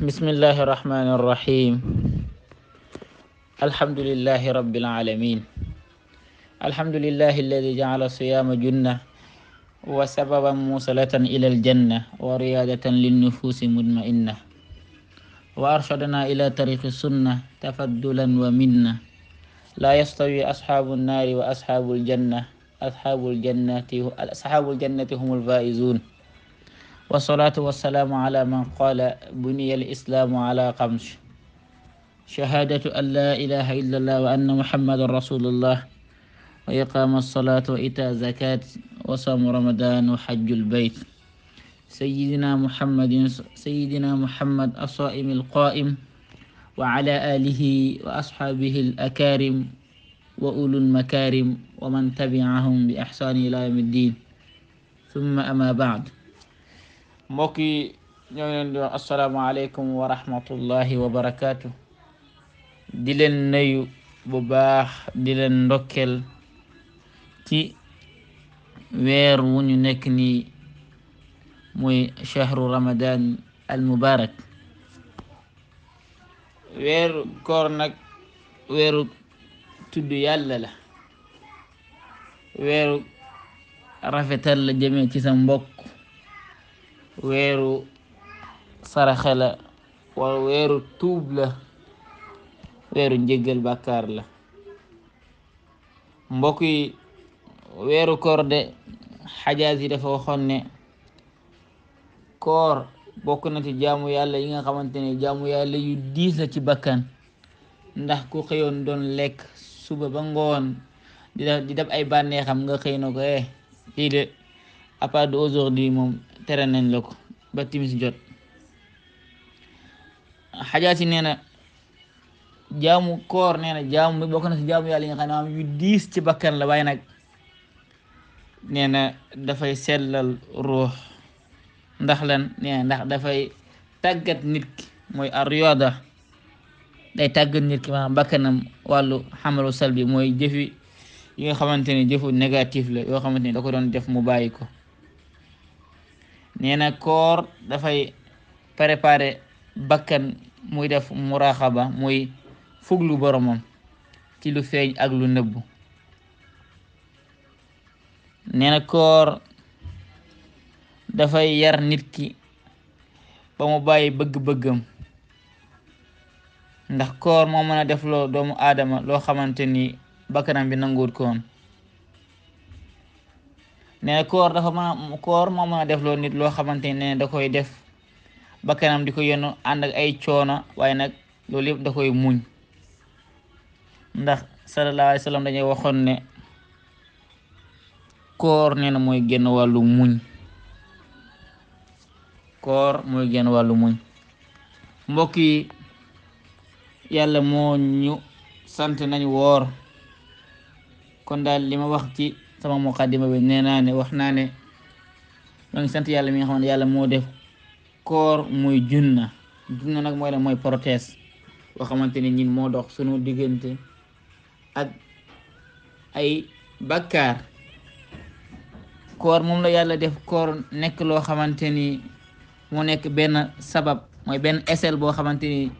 بسم الله الرحمن الرحيم. الحمد لله رب العالمين. الحمد لله الذي جعل الصيام جنة وسببا موصلة إلى الجنة وريادة للنفوس مطمئنة، وأرشدنا إلى طريق السنة تفضلا ومنة. لا يستوي أصحاب النار وأصحاب الجنة، أصحاب الجنة هم الفائزون. والصلاة والسلام على من قال بني الإسلام على خمس: شهادة أن لا إله إلا الله وأن محمد رسول الله، وإقام الصلاة وإيتاء الزكاة وصوم رمضان وحج البيت. سيدنا محمد الصائم القائم، وعلى آله وأصحابه الأكارم وأولو المكارم ومن تبعهم بإحسان إلى يوم الدين. ثم أما بعد. mbokki ñoo ngi leen di wax asalaamaaleykum wa rahmatullahi wa barakaatu. di leen nuyu bu baax, di leen ndokkeel ci weer wu ñu nekk nii muy shahru ramadan al mubarak. weeru koor nag weeru tudd yàlla la, weeru rafetal la jëmee ci sa mbokk, weeru saraxe la, wala weeru tuub la, weeru njëggal bàkkaar la. mbokk yi, weeru koor de Xajaaz yi dafa waxoon ne koor bokk na ci jaamu yàlla yi nga xamante ne jaamu yàlla yu diis la ci bakkan, ndax ku xëyoon doon lekk suba ba ngoon di def ay bànneexam nga xëy na ko lii de à part de aujourd'hui moom tere nañ la ko ba timis jot. Xajaaz yi nee na jaamu koor, nee na jaamu bokk na ci jaamu yàlla yi nga xam ne am yu diis ci bakkan la, waaye nag nee na dafay sellal ruux. ndax lan? nee na ndax dafay tàggat nit ki, mooy ar-riyaada, day tàggat nit ki maanaam bakkanam wàllu xamalu salbi, mooy jëfi yi nga xamante ne jëfu négatif la yoo xamante ne da ko doon def mu bàyyi ko. nee na koor dafay préparer bakkan muy def muraxaba, muy fuglu boromam ci lu feeñ ak lu nëbbu. nee na koor dafay yar nit ki ba mu bàyyi bëgg-bëggam, ndax koor moo mën a def loo doomu aadama loo xamante ni bakkanam bi nanguwut ko woon. nee na koor moo mën a def loo nit loo xamante ni nee da koy def bakkanam di ko yenu ànd ak ay coono, waaye nag loolu yëpp da koy muñ, ndax sallallahu alayhi wa sallam dañuy waxoon ne koor nee na mooy génn wàllu muñ. koor mooy génn wàllu muñ. mbokk yi, yàlla moo ñu sant nañ woor. kon daal li ma wax ci sama muqaddima bi nee naa ne wax naa ne ñoo ngi sant yàlla mi nga xam ne yàlla moo def koor muy junna nag mooy la mooy protège boo xamante ne ñin moo dox sunu diggante ak ay bakkaar. koor moom la yàlla def koor nekk loo xamante ni mu nekk benn sabab, mooy benn esel boo xamante ni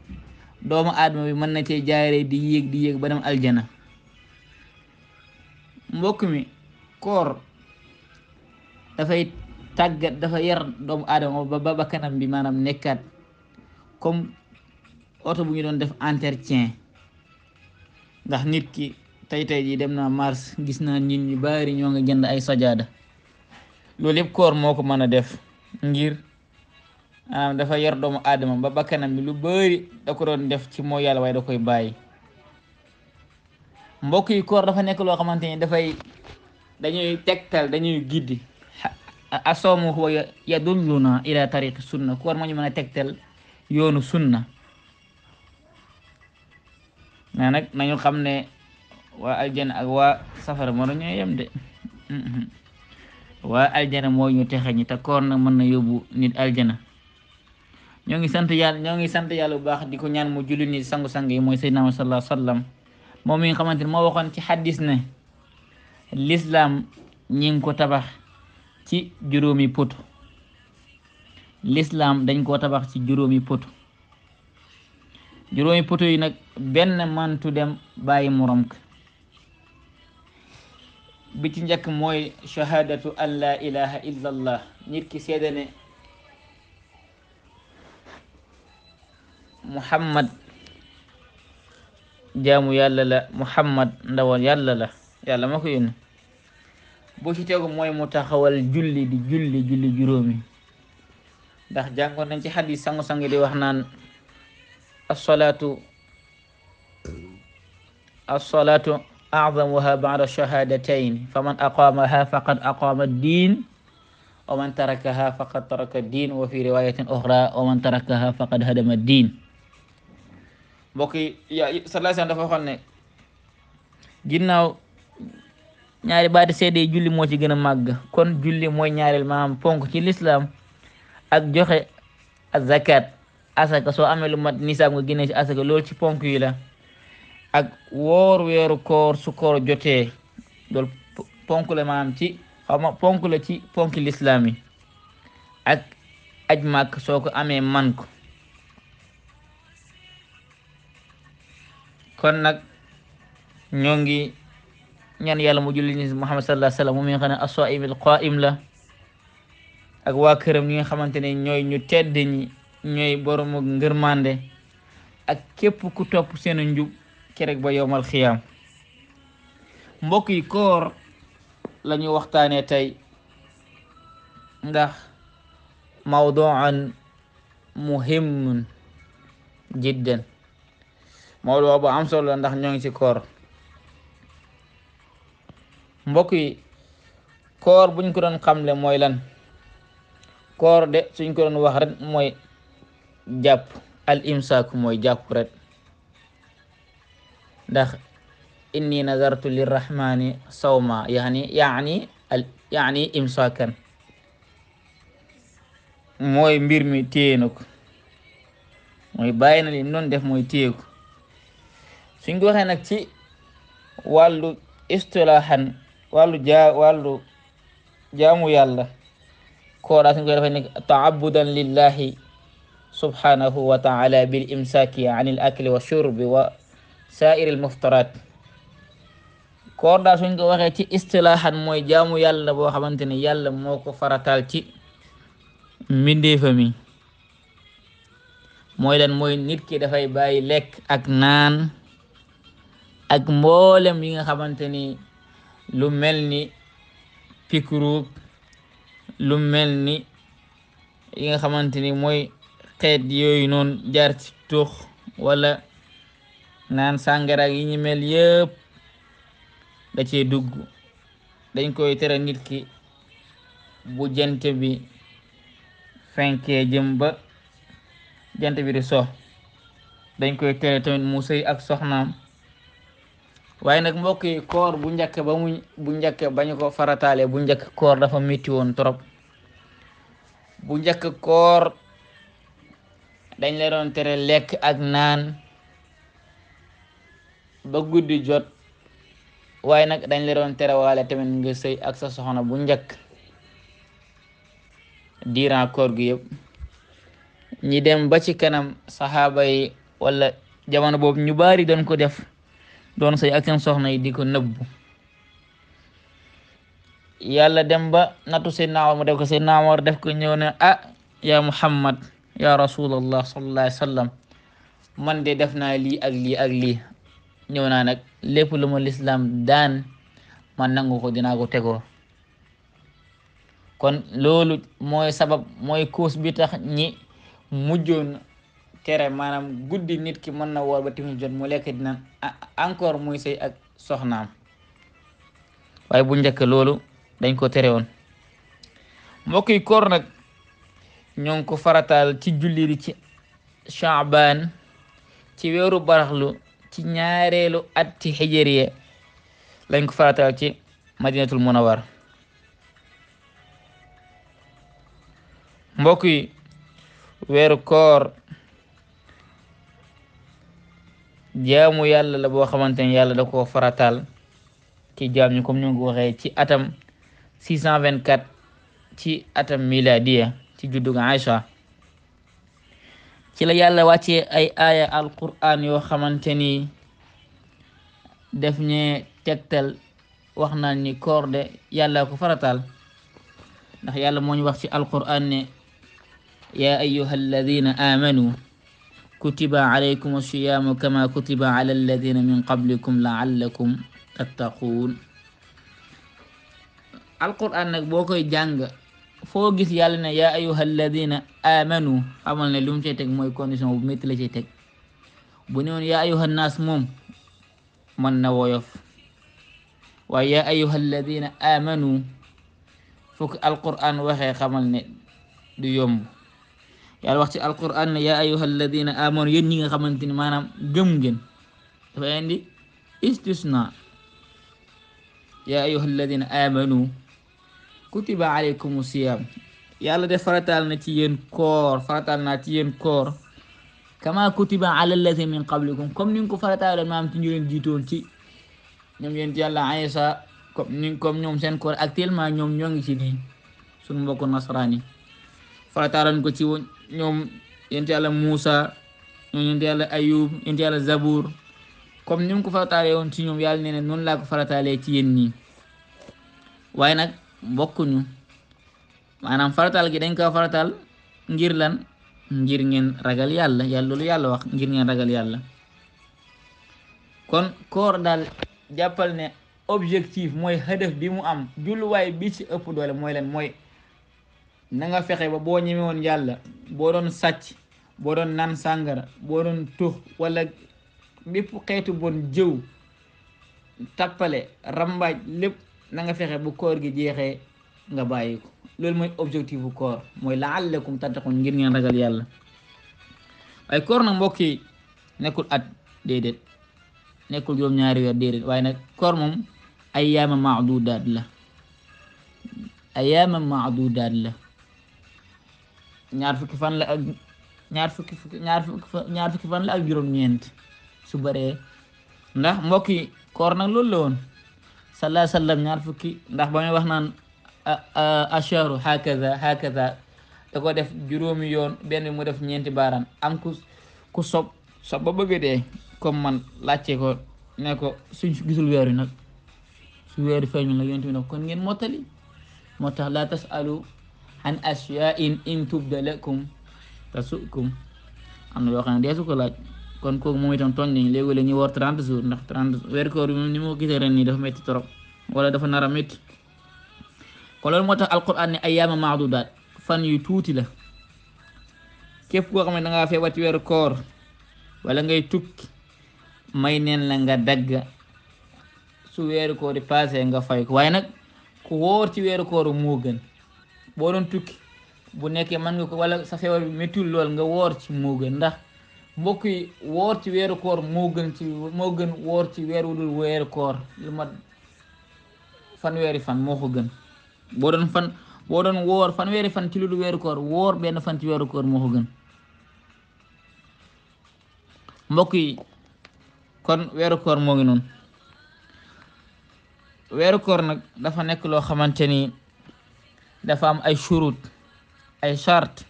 doomu aadama bi mën na cee jaaree di yéeg ba dem aljana. mbokk mi, koor dafay tàggat, dafa yar doomu aadama ba bakkanam bi maanaam nekkaat comme oto bu ñu doon def entretien. ndax nit ki tey jii dem naa mars, gis naa nit ñu bari ñoo nga jënd ay sajaada. loolu yëpp koor moo ko mën a def, ngir dafa yar doomu aadama ba bakkanam bi lu bari da ko doon def ci mooy yàlla, waaye da koy bàyyi. mbokk yi, koor dafa nekk loo xamante ni dañuy tegtal, dañuy giddi. asoomu huwa yadulluna ila tariqi sunna. koor moo ñu mën a tegtal yoonu sunna. mais nag nañu xam ne waa aljana ak waa safara moo ñoo yem de. waa aljana moo ñu texe ñi, te koor nag mën na yóbbu nit aljana. ñoo ngi sant yàlla bu baax di ko ñaan mu julli ni sangu-sang yi, mooy sayyidina Muhammad sallallahu alayhi wa sallam. moom mi nga xamante ne moo waxoon ci xaddis ne l'islam ñi ngi ko tabax ci juróomi poto. l'islam dañ koo tabax ci juróomi poto. juróomi poto yi nag benn mantu dem bàyyi morom ka bi ci njëkk mooy shahadatu an la ilaha illa allah nit ki seede ne muhammad jaamu yàlla la, muhammad ndawal yàlla la, yàlla ma ko yónni. bu ci tegu mooy mu taxawal julli di julli juróomi, ndax jàngoon nañ ci xadis sangu-sangi di wax naan asalaatu acdamuha bacda shahadatayn faman aqamaha faqad aqama ad-din wa man tarakaha faqad taraka ad-din wa fi riwayatin uxra wa man tarakaha faqad hadama ad-din. mbokk yi sallallahu alayhi wa sallam dafa waxoon ne ginnaaw ñaari baati seede julli moo ci gën a màgg, kon julli mooy ñaareel maanaam ponk ci lislaam ak joxe ak zakat asaka soo amee lu mat nisaab nga génne ci asaka loolu ci ponk yi la, ak woor weeru koor su koor jotee loolu ponk la maanaam ci ponk la ci ponk lislaam yi, ak aj màkk soo ko amee man ko. kon nag ñoo ngi ñaan yàlla mu julli ni Muhammad sallallahu alayhi wa sallam mu mi nga xam ne as-saa'im al-qaa'im la, ak waa këram ñi nga xamante ne ñooy ñu tedd ñi, ñooy borom ngërmande, ak képp ku topp seen njub kerek ba yowmal xiyaam. mbokk yi koor la ñu waxtaanee tey ndax mawdu'an muhimmun jiddan, mawdu bu am solo ndax ñoo ngi ci koor. mbokk yi koor buñ ko doon xamle mooy lan? koor de suñ ko doon wax rek mooy jàpp, al imsaak mooy jàpp rek, ndax inni nazartu lirrahmani sawma yaani imsaakan, mooy mbir mi téye na ko, mooy bàyyi na li noonu def mooy téye ko. suñ ko waxee nag ci wàllu istilaahan wàllu jaamu yàlla, koor suñ koy dafay nekk taabudan lillahi subhanahu wa taala bil imsaaki an il akli wa shurbi wa saairi al muftarat. koor daal suñ ko waxee ci istilaahan mooy jaamu yàlla boo xamante ne yàlla moo ko farataal ci mbindeefa mi. mooy lan? mooy nit ki dafay bàyyi lekk ak naan ak mboolem yi nga xamante ni lu mel ni pikruub, lu mel ni yi nga xamante ni mooy xeet yooyu noonu jaar ci tux wala naan sàngara yi ñu mel yëpp da cee dugg. dañ koy tere nit ki bu jant bi fenkee jëm ba jant bi di so, dañ koy tere tamit mu sëy ak soxnaam. waaye nag mbokk yi koor bu njëkk bañu ko farataale, bu njëkk koor dafa métti woon trop. bu njëkk koor dañ la doon tere lekk ak naan ba guddi jot, waaye nag dañ la doon tere waale tamit nga sëy ak sa soxna bu njëkk diiran koor gi yëpp. ñi dem ba ci kanam saxaaba yi wala jamono boobu ñu bari doon ko def, doon sëy ak seen soxna yi di ko nëbbu. yàlla dem ba nattu Seydina Umar mu def ko, Seydina Umar def ko ñëw ne ya Muhammad ya rasulallah sallallahu alayhi wa sallam, man de def naa lii ak lii ak lii, ñëw naa nag lépp lu ma lislaam daan man nangu ko, dinaa ko tegoo. kon loolu mooy sabab, mooy cause bi tax ñi mujjoon tere maanaam guddi nit ki mën na woor ba timis jot mu lekk dina encore muy sëy ak soxnaam. waaye bu njëkk loolu dañ ko tere woon. mbokk yi koor nag ñoo ngi ko farataal ci julli di ci Shaaban, ci weeru baraxlu, ci ñaareelu at ci hijriya lañ ko farataal ci Madinatul Munawwar. mbokk yi weeru koor jaamu yàlla la boo xamante ne yàlla da koo farataal ci jaam ñi, comme ñu ngi ko waxee ci atam 624 ci atam miladiya ci juddug Aïcha. ci la yàlla wàccee ay aaya alquran yoo xamante ni def ñee tegtal wax naan ni koor de yàlla ko farataal ndax yàlla moo ñu wax ci alquran ne yaa ayyuha alladina amanu kutiba alaykum as-siyaamu kama kutiba ala alladina min qablikum laallakum tattaquun. alquran nag boo koy jàng foo gis yàlla ne yaa ayyuha alladina amanu xamal ne lu mu cay teg mooy condition bu métti la cay teg. bu ne woon yaa ayyuha naas moom mën na woyof, waaye yaa ayyuha alladina amanu fokk alquran waxee xamal ne du yomb. yàlla wax ci alquran ne yaa ayyuha alladina amanu yéen ñi nga xamante ni maanaam gëm ngeen, dafa indi istisna. yaa ayyuha alladina amanu kutiba alaykum siyam, yàlla de farataal na ci yéen koor, farataal naa ci yéen koor kama kutiba ala alladina min qablikum, comme ni nga ko farataaloon maanaam ci ñu leen jiitoon ci ñoom yéen yàlla Isa, comme ñoom seen koor actuellement ñoom ñoo ngi ci nii suñu mbokku nasaraan yi. farataaloon ko ci ñoom yéen yàlla Muusa, ñoom yéen yàlla Ayub, yéen yàlla Zabur, comme ni mu ko farataalee woon ci ñoom yàlla nee na noonu laa ko farataalee ci yéen ñii. waaye nag bokkuñu, maanaam farataal gi dañ ko farataal ngir lan? ngir ngeen ragal yàlla. loolu yàlla wax ngir ngeen ragal yàlla. kon koor daal jàppal ne objectif mooy hadaf bi mu am, julluwaay bi ci ëpp doole mooy lan? mooy na nga fexe ba boo ñeme woon yàlla, boo doon sàcc, boo doon naan sàngara, boo doon tux wala bépp xeetu bon, jëw, tappale, rambaaj, lépp na nga fexe bu koor gi jeexee nga bàyyi ko. loolu mooy objectif bu koor, mooy la'allakum tattaqun, ngir ngeen ragal yàlla. waaye koor nag mbokk yi nekkul at, déedéet, nekkul juróom-ñaari weer, déedéet, waaye nag koor moom ayyaama maadudaat la, ayyaama maadudaat la. ñaar fukki fan la ak juróom-ñeent su baree. ndax mbokk yi koor nag loolu la woon sallallahu alayhi wa sallam, ñaar fukki, ndax ba muy wax naan ashahru hakaza da ko def juróomi yoon, benn mu def ñeenti baaraan. am ku sob ba bëgg dee comme man, laajte ko ne ko suñ gisul weer wi nag, su weeri feeñul nag yonent bi nag kon ngeen mottali. moo tax la tasalu an ashya'in in tubda lakum tasukum. am na yoo xam ne dee su ko laaj. kon kooku moom itam tooñ nañ. léegi la ñuy woor 30 jours, ndax 30 weeru koor bi moom ni moo gisee ren nii dafa métti trop, wala dafa nar a métti. kon loolu moo tax alquran ne ayyaama maadudaat, fan yu tuuti la. képp koo xam ne da ngaa feebar ci weeru koor wala ngay tukki, may neen la nga dagg su weeru koor di passé nga fay ko. waaye nag ku wóor ci weeru koor moo gën. boo doon tukki bu nekkee mën nga ko, wala sa feebar bi méttul lool, nga woor ci moo gën. ndax mbokk yi woor ci weeru koor moo gën woor ci weer wu dul weeru koor lu mat fanweeri fan moo ko gën. boo doon woor fanweeri fan ci lu dul weeru koor, woor benn fan ci weeru koor moo ko gën. mbokk yi kon weeru koor moo ngi noonu. weeru koor nag dafa nekk loo xamante ni dafa am ay shurut, ay sart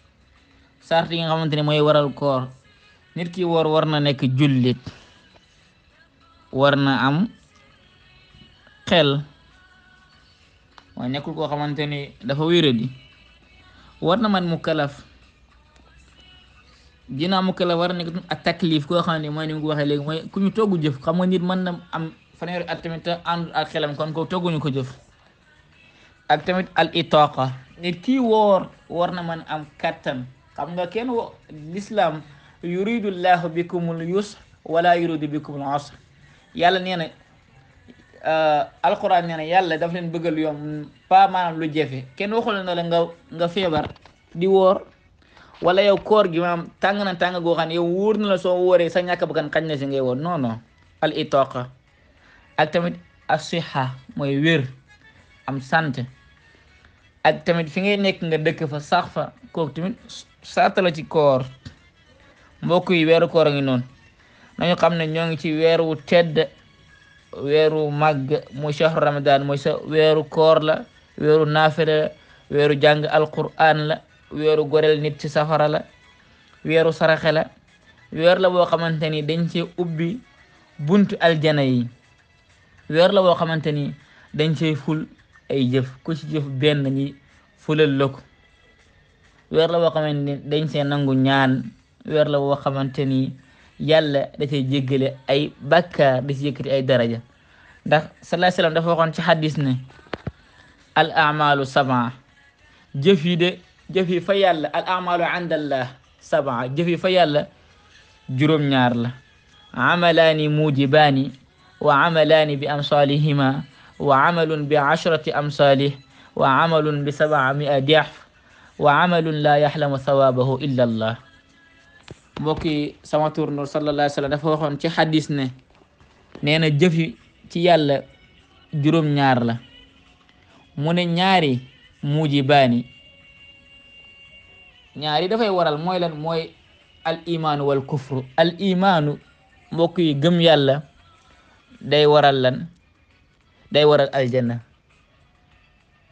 yi nga xamante ni mooy waral koor. nit ki woor war na nekk jullit, war na am xel, waaye nekkul koo xamante ni dafa wéradi. war na man mukallaf, ginnaaw mukallaf war na nekk ak taklif, koo xam ne mooy ni mu ko waxee léegi, mooy ku ñu toggu jëf. xam nga nit mën na am fanweeri at tamit te àndul ak xelam, kon ko togguñu ko jëf. ak tamit al itaqa, nit kii woor war na man am kattan. xam nga kenn l'islam yuridu llahu bikumul yusr wala yuridu bikumul usr. yàlla nee na alquran nee na yàlla daf leen bëggal yomb, pas maanaam lu jafe. kenn waxul na la nga feebar di woor, wala yow koor gi maanaam tàng na tàng goo xam ne yow wóor na la soo wooree sa ñàkk bakkan xañ na si ngay woor. non al itaqa. ak tamit as-siha mooy wér, am santé. ak tamit fi ngay nekk nga dëkk fa, sax fa, kooku tamit sarta la ci koor. mbokk yi weeru koor a ngi noonu. nañu xam ne ñoo ngi ci weeru tedd, weeru màgg, muy shahru ramadan, mooy sa weeru koor la, weeru naafila la, weeru jàng alquran la, weeru goreel nit ci safara la, weeru saraxe la weer la boo xamante ni dañ cee ubbi buntu aljana yi weer la boo xamante ni dañ cee ful ay jëf ku ci jëf benn ñi fulal la ko weer la boo xamante ni dañ see nangu ñaan weer la boo xamante ni yàlla da cay jéggale ay bàkkaar da ci yëkkati ay daraja ndax sallallahu alayhi wasallam dafa waxoon ci xadis ne al amalu sab'a jëf yi fa yàlla al amalu indallah sab'a jëf yi fa yàlla juróom-ñaar la amalaani mujibaani wa amalaani bi amsalihima wa amalun bi ashrati amsalih wa amalun bi 700 diaf wa amalun la yaxlamu sawabahu illa allah mbokki sama turnoor sallallahu alayhi wa sallam dafa waxoon ci xadis ne nee na jëf yi ci yàlla juróom-ñaar la mu ne ñaari mujibaani ñaari dafay waral mooy lan mooy al imaanu wal kufru al imaanu mbokk yi gëm yàlla day waral lan day waral aljanna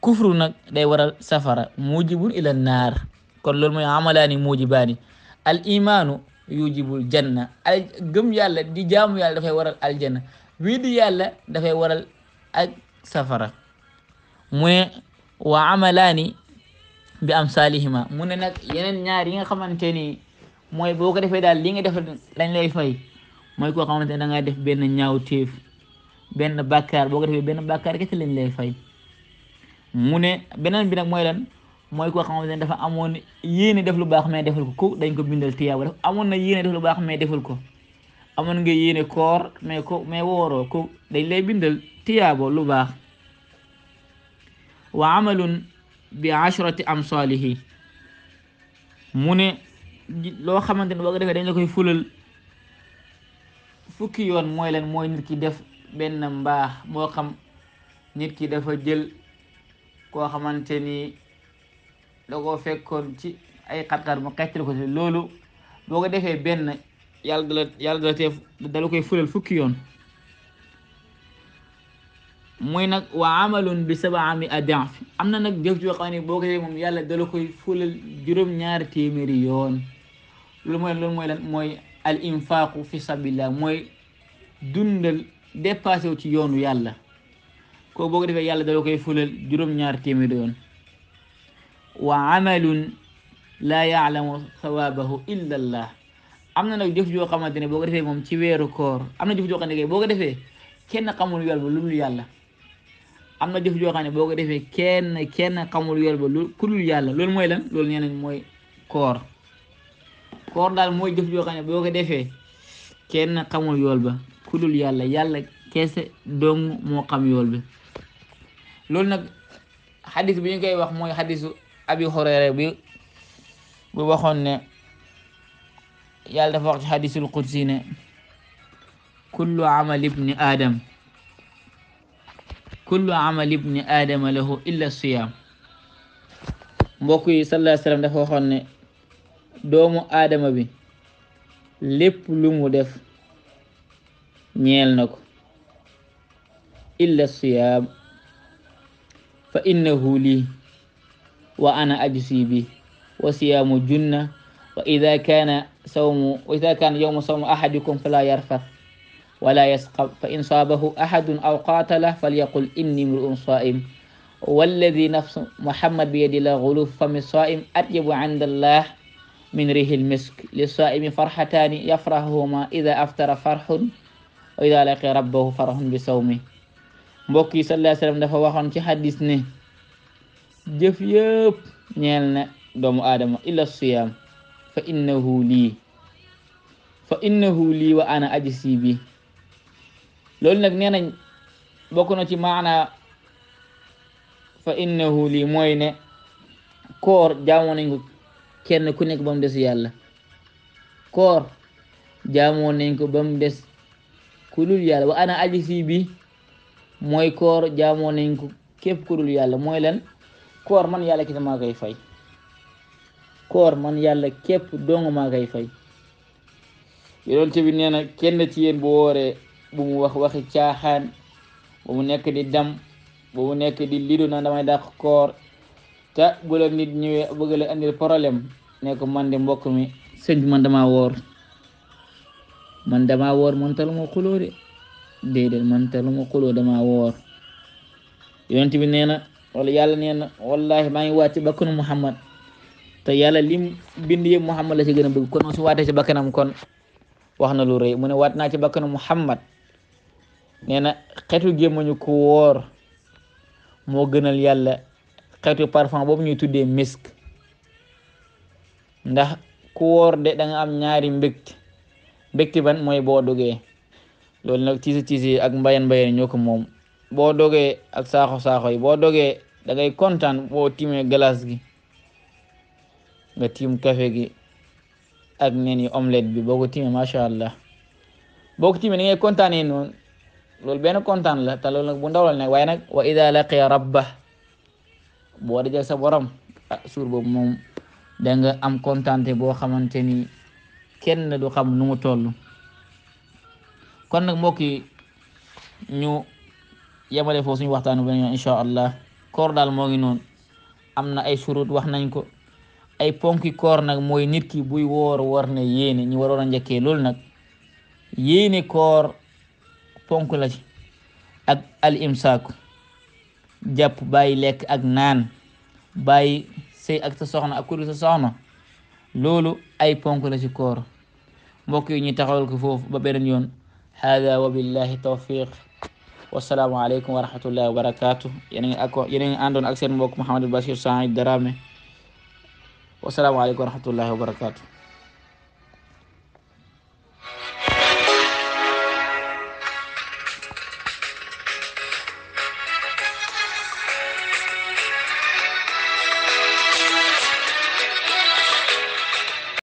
kufru nag day waral safara mujibun ila naar kon loolu mooy amalaani mujibaani al imaanu yujibul janna al gëm yàlla di jaamu yàlla dafay waral aljanna wii di yàlla dafay waral ak safara mu ne wa amalaani bi amsalihima mu ne nag yeneen ñaar yi nga xamante ni mooy boo ko defee daal li nga def lañ lay fay mooy koo xamante ne da ngaa def benn ñaawteef benn bàkkaar boo ko defee benn bàkkaar kese lañ lay fay mu ne beneen bi nag mooy lan mooy koo xamante ne dafa amoon yéene def lu baax mais deful ko dañ ko bindal tiyaaba dafa amoon na yéene def lu baax mais deful ko amoon nga yéene koor mais wooroo ko dañ lay bindal tiyaabo lu baax wa amalun bi ashrati amsalihi mu ne loo xamante ne boo ko defee dañ la koy fulal fukki yoon mooy lan mooy nit ki def benn mbaax moo xam nit ki dafa jël koo xamante ni da koo fekkoon ci ay xat-xat mu xettali ko ci loolu boo ko defee benn yàlla dala koy fulal fukki yoon muy nag wa amalun bi 700 diaf am na nag jëf joo xam ne boo ko defee moom yàlla dala koy fulal juróom-ñaari téeméeri yoon loolu mooy lan mooy al infaqu fi sabilillah mooy dundal dépassé wu ci yoonu yàlla ko boo ko defee yàlla dala koy fulal juróom-ñaari téeméeri yoon wa amalun la yaalamu sawabahu illa allah am na nag jëf joo xamante ne boo ko defee moom ci weeru koor am na jëf joo xam ne boo ko defee kenn xamul yool ba lu dul yàlla am na jëf joo xam ne boo ko defee kenn xamul yool ba ku dul yàlla loolu mooy lan loolu nee nañ mooy koor daal mooy jëf joo xam ne boo ko defee kenn xamul yool ba ku dul yàlla yàlla kese dong moo xam yool bi loolu nag xadis bi ñu koy wax mooy xadisu abi hurayra bi waxoon ne yàlla dafa wax ci xadisul qudsi ne kullu amal ibni aadama lahu illa siyam mbokk yi sallallahu alayhi wa sallam dafa waxoon ne doomu aadama bi lépp lu mu def ñeel na ko illa siyam fa innahu lii wa ana ajzi bi wa siyaamu junna wa ida kaana yawmu sawmu ahadikum fala yarfath wala yasqab fa in saabahu ahadun aw qaatala falyaqul inni mru'un saa'im walladi nafsu muhammad biyadi la ghuluf fami saa'im atyabu inda allah min rihil misk li saa'imi farxataani yafrahuhuma ida aftara farxun wa ida laqiya rabbahu farxun bi sawmi mbokk yi sallallahu alayhi wa sallam dafa waxoon ci xadis ne jëf yëpp ñeel na doomu aadama illa siyaam fa innahu lii wa ana ajzi bi loolu nag nee nañ bokk na ci maana fa innahu lii mooy ne koor jaamoo nañ ko kenn ku nekk ba mu des yàlla koor jaamoo nañ ko ba mu des ku dul yàlla wa ana ajzi bi mooy koor jaamoo nañ ko képp ku dul yàlla mooy lan koor man yàlla kese maa koy fay koor man yàlla képp dong maa koy fay yonent bi nee na kenn ci yéen bu wooree bu mu wax waxi caaxaan bu mu nekk di dam bu mu nekk di lidu na damay dàq koor te bu la nit ñëwee bëgg la andil problème ne ko man de mbokk mi sëñ bi man dama woor man taluma xuloo de déedéet man taluma xuloo dama woor yonent bi nee na wala yàlla nee na wallahi maa ngi waat ci bakkanu Muhammad te yàlla lim bind yëpp Muhammad la ci gën a bëgg kon su waatee ci bakkanam kon wax na lu rëy mu ne waat naa ci bakkanu Muhammad nee na xeetu gémmañu ku woor moo gënal yàlla xeetu parfum boobu ñuy tuddee misk ndax ku woor de da nga am ñaari mbégte ban mooy boo dogee loolu nag tiisi ak mbayan ñoo ko moom boo dogee ak saaxo yi boo dogee da ngay kontaan boo tiimee glace gi nga tiim café gi ak nen yi omelette bi boo ko tiimee macha allah boo ko tiimee da ngay kontaanee noonu loolu benn kontaan la te loolu nag bu ndaw la nag waaye nag wa ida laqiya rabba boo dajee sa borom suur boobu moom da nga am kontaante boo xamante ni kenn du xam nu mu toll kon nag mbokk yi ñu yemale foofu suñu waxtaanu beneen yoon incha allah koor daal moo ngi noonu am na ay surut wax nañ ko ay ponki koor nag mooy nit ki buy woor war na yéene ñi waroon a njëkkee loolu nag yéene koor ponk la ci ak al imsaaku jàpp bàyyi lekk ak naan bàyyi sëy ak sa soxna ak kudu sa soxna loolu ay ponk la ci koor mbokk yi ñu taxawal ko foofu ba beneen yoon hada wa billahi tawfiq wassalaamu aleykum wa rahmatullahi wa barakatuh yéen a ngi àndoon ak seen mbokk Mouhamadou Bachir Saïd Darame wassalaamu aleykum wa rahmatullahi wa barakatuh